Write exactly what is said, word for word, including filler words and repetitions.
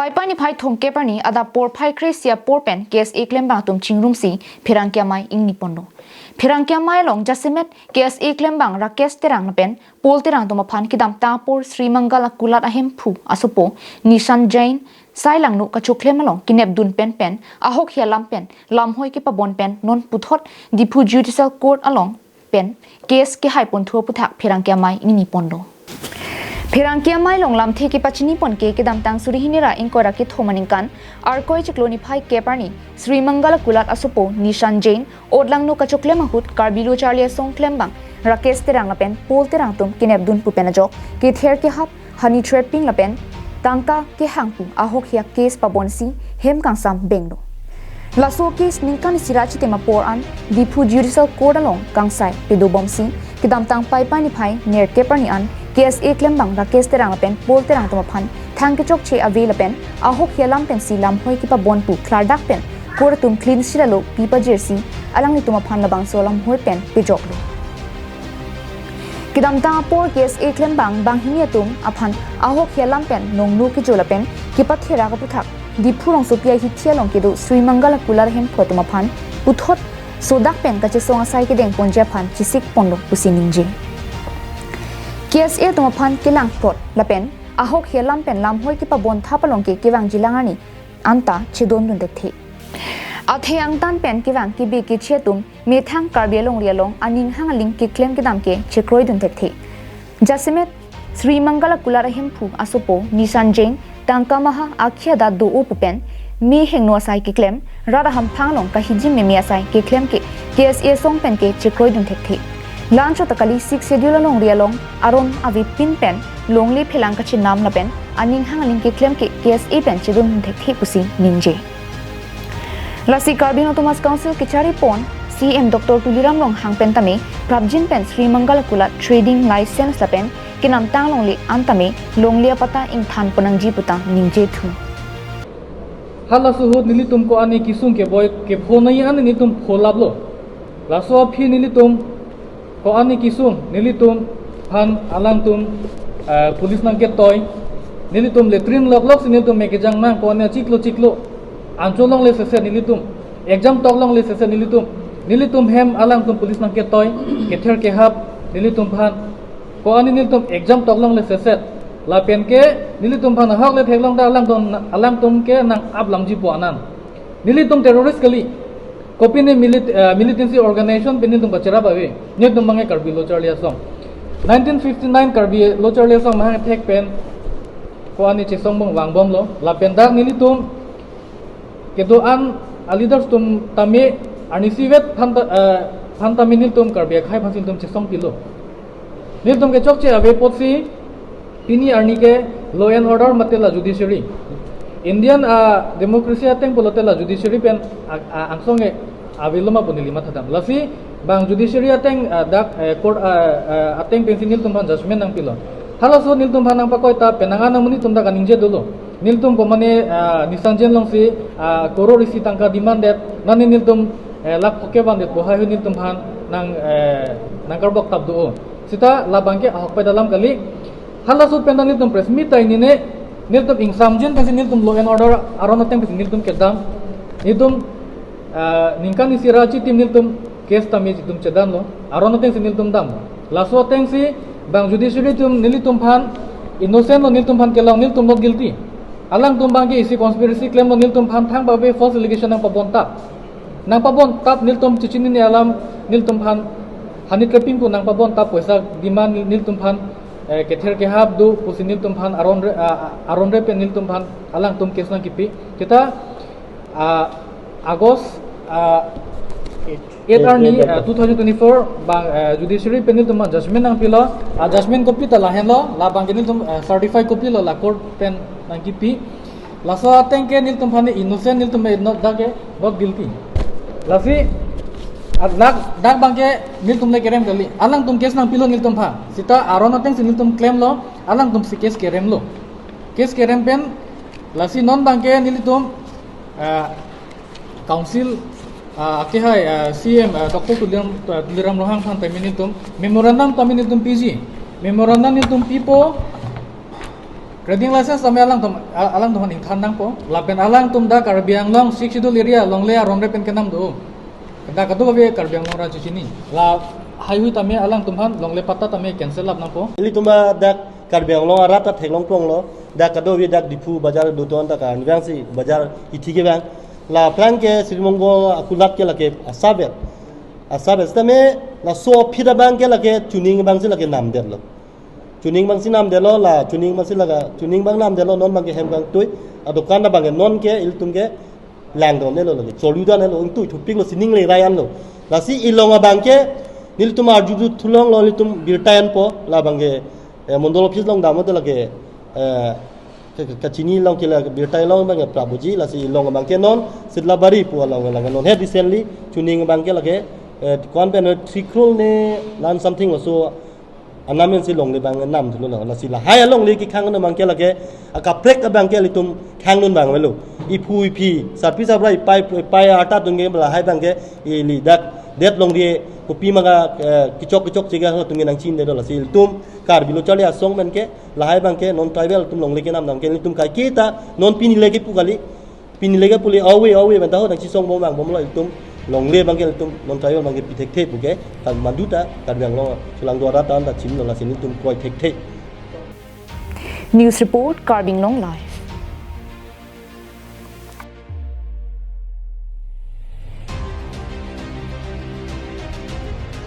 Paipai niphai thomkep arni adap porphai kre-isi apor pen K S A klembang atum chingrumsi pherangke amei ingni ponlo. Pherangke amei along jasemet K S A klembang Rakesh Terang lapen Paul Terang atum aphan kedamtang apor Sri Mangal Akulat ahemphu asopo Nishan Jain sai langno kachoklem along kenepdun pen pen ahokhi alam pen lamhoi kepabon pen non puthot Diphu Judicial Court along pen case kehai ponthu aphuthak pherangke amei ingni ponlo. Pherangke amei along lamthe kepachini pon ke kedamtang suri hini ra ingkoi ra kethom aningkan Arkoi chiklo niphai kep arni Sri Mangal Akulat asopo Nishan Jain ot langno kachoklem ahut Karbi Lo Charli Asong klembang Rakesh Terang lapen Paul Terang atum kenepdun pu pen ajok kether kehap, honey trapping lapen tangka kehang pu ahokhi a-case pabonsi hem kangsam benglo. Laso case ningkan isi ra chitim apor an Diphu Judicial Court along kangsai pedobomsi kedamtang Paipai niphai nerkep arni an K S A klembang Rakesh Terang lapen Paul Terang atum aphan thang kechokche ave lapen ahokhi alam pensi lamhoi kepabon pu klardak pen court atum clean sheet alo pi pajirsi alanglitum aphan labangso lamhoi pen pejoklo. Kedamtang apor K S A klembang banghini atum aphan ahokhi alam pen nongno kejo lapen kepatherak aphuthak Diphu rongsopi ahithi along kedo Sri Mangal Akulat ahemphu atum aphan puthot sodak pen kachesong asai kedeng ponji aphan chesik ponlo pusi ningje. K S A atum aphan kelang plot lapen ahokhi alam pen lamhoi kepabon thap along ke kevangji lang arni anta chedondun thekthe. Athe angtan pen kevang kebe keche atum methang Karbi alongri along aning hang aling keklem kedam ke chekroidun thekthe. Jasemet Sri Mangal Akulat ahemphu asopo Nishan Jain tangka maha akhia da do-o pu pen me hingno asai keklem, rat ahamphang along kahijim meme asai keklem ke K S A asong pen ke chekroidun thekthe. La-anchot ta kali Sixth Schedule alongri along aron avepin pen longle phelang kachinam lapen aning hang aling keklem ke K S A pen chedondun thekthe pusi ningje. Lasi Karbi Anglong Autonomous Council kechari pon C E M Doctor Tuliram Ronghang pen tame prapjin pen Sri Mangal Akulat trading license lapen kenamtang longle an tame longle apatta ingthan pon nangji pu ta ningje thu. Halaso ahut nelitum ko-an kesung keboi kepho nai an nelitum pholaplo. Laso aphi nelitum ko-an kesung, nelitum phan alangtum, eh, police nangketoi, nelitum latrine loklok si nelitum me kejang nang, ko-an chiklo chiklo anchot longle sese nelitum, exam tok longle sese nelitum, nelitum hem alangtum police nangketoi, kether kehap nelitum phan, ko-an nelitum exam tok longle sese, lapen ke nelitum phan ahok le theklong ta alangtum, alangtum ke nang-ap lamji pu anan. Nelitum terrorist kali. Kopine milit-, eh, militancy organization pen nelitum pachera ave. Nelitum abang ke Karbi Lo Charli Asong. Nineteen fifty-nine Karbi Lo Charli Asong mahang thek pen ko-an chesong bong vangbomlo. Lapen dak nelitum kedo-an a-leaders atum tame arnisi vet phan ta, eh, phan tame nelitum Karbi akhei aphan si nelitum chesong pilo. Nelitum kechokche ave apotsi pini arni ke law and order mate la judiciary, Indian, ah, democracy ateng pulote la judiciary pen a-, a-, angsong ke avelo ma pu neli mathadam. Lasi bang judiciary ateng, ah, dak, eh, court, ah, ah, ateng pensi nelitum phan judgment nangpilo. Halaso nelitum phan nangpakoi ta penang an amonit atum dak kaningje dolo. Nelitum komane, ah, Nishan Jain alongsi, ah, crore isi tangka demand det, nani nelitum, eh, lakh phongo ke vandet pu hai hu nelitum phan nang, eh, nangkarbok tap do. Seta labang ke ahokpet alam kali. Halaso ahut pen ta nelitum press meet ta inine, nelitum ingsamjin pensi nelitum law and order aron ateng pensi nelitum kedam. Nelitum, ah, ningkan isi ra chitim nelitum case tame nelitum chedamlo, aron atengsi nelitum dam. Laso atengsi bang judiciary atum nelitum phan innocent lo, nelitum phan kelong, nelitum not guilty. Alangtum abang ke isi conspiracy klemlo, nelitum phan thang ba ave false allegation nangpabon tap. Nangpabon tap nelitum chechinine alam, nelitum phan honey trapping pu nangpabon tap, poisa demand nel-, nelitum phan, eh, kether kehap do pusi nelitum phan aron re, ah, aron re pen nelitum phan alangtum case nangkipi. Seta, ah, August, ah, eight arni, ah, two thousand twenty-four bang, ah, judiciary pen nelitum judgment nangpilo, ah, judgment copy ta lahenlo, labang ke nelitum, ah, certify copy lo la court pen nangkipi. Laso ateng ke nelitum phan innocent, nelitum me not dak ke not guilty. Lasi, ah, dak, dak abang ke nelitum le kerem kali. Alangtum case nangpilo nelitum phan. Seta aron atengsi nelitum klemlo, alangtum si case keremlo. Case kerem pen, lasi non abang ke nelitum, ah, Council, ah, akehai, ah, C E M, ah, Doctor Tuliram, ah, Tuliram Ronghang aphan tame nelitum memorandum tame nelitum piji. Memorandum nelitum pipo. Trading license tame alangtum, a-, alangtum aphan ingthan nangpo. Lapen alangtum dak Karbi Anglong Sixth Schedule area longle aron re pen kenam do. Dak kadokave Karbi Anglong arat chechini. Lahaihui tame alangtum aphan longle patta tame cancel lap nangpo. Ilitum dak Karbi Anglong arat ta theklong ponglo. Dak kadokave dak Diphu bazar do ton dak anvang si bazar ithi kevang. La aphrang ke Sri Mongo akulat ke lake asabet. Asabet tame laso aphi abang ke lake chuning abang si lake namdetlo. Chuning abang si namdetlo la, chuning abang si laga, chuning abang namdetlo non abang ke hem kangtui, adokan abang ke non ke ilitum ke langdon-etlo lake, cholu dan-etlo, ingtui thupiklo, sining le rai anlo. Lasi ilong abang ke, nelitum arju du thulong lo, nelitum birta enpo, la abang ke, eh, mondol office along damlo te lake, eh, ke, ke, kachini along ke la birta along abang ke prapji, lasi ilong abang ke non, Sitlabari pu along, along non. He recently, chuning abang ke lake, eh, ko-an pen three crore ne lan something laso anam pensi longle abang namthulo la. Lasi lahai alongle kekhang abang ke lake akaprek abang ke ilitum khangdun abang avelo. Iphu iphi, sarpi sarpra, ipai ipai arta atum ke lahai abang ke ili dak det longri kopi ma ka, eh, kechok kechok chega atum ke nangchinine do, lasi ilitum Karbi Lo Charli Asong pen ke lahai abang ke non tribal atum longle kenam abang ke ilitum kaiketa non pini le kepu kali. Pini le kepu le awe awe pen ta ho nangchisong bom abang bomlo, ilitum longle abang ke ilitum non tribal abang ke pi thekthe pu ke kan maduta Karbi Anglong chelangdo arat anta chinilo, lasi nelitum kroi thekthe. News report, Karbi Anglong Live.